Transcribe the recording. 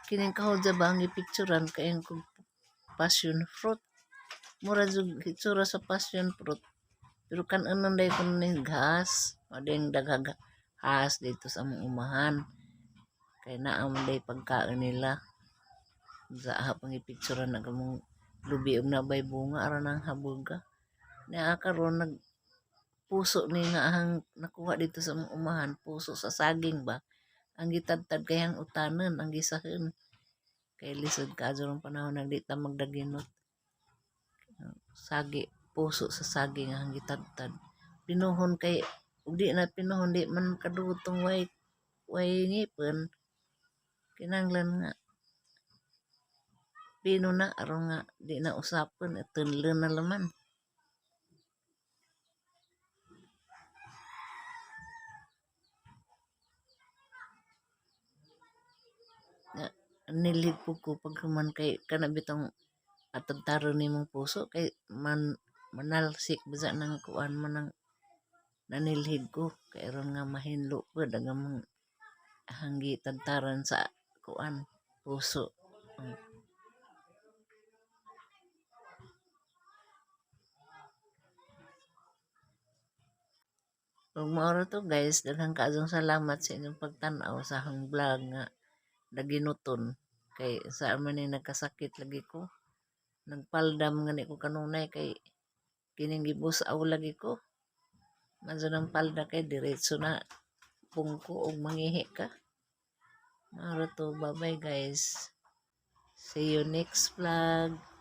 Kining kahudya ba ang gipicturan kay kog passion fruit. Mura jud hitsura sa passion fruit. Pero kan-anon day kuno ning gas. Mao ding daghag has dito sa among umahan. Kay naa man day pagkaon nila. Sa aha pang gipicturan na kamong lubi og nabay bunga ara nang haboga. Naa karon nag puso ni nga ahang nakuha dito sa among umahan, puso sa saging ba. Ang gitadtad kay ang utanon, ang gisahin. Kay lisod kaayo rong panahon nagdi ta magdaginot. Sagi, puso sa saging ang gitadtad. Pinuhon kay ug di na pinuhon di man makaduot tong way ngipon. Kinahanglan nga pino na aron nga di na usapon tunlon na laman. Nga nilhig pud ko paghuman kay kana bitong atadtaron nimong puso kay man manalsik ba sa nang kuan man nang nanilhig ko kay aron nga mahinlo pud ang among hanggi tadtaran sa kuan puso. Ug mao ra to, guys, daghang kaayong salamat sa inyong pagtan-aw sa akong vlog nga daginuton kay sa man ni nagkasakit lagi ko. Nagpaldam gani ko kanunay kay kining gibus-aw lagi ko. Man ang palda kay diretso na pungko og mangihi ka. Mao ra to, bye bye, guys. See you next vlog.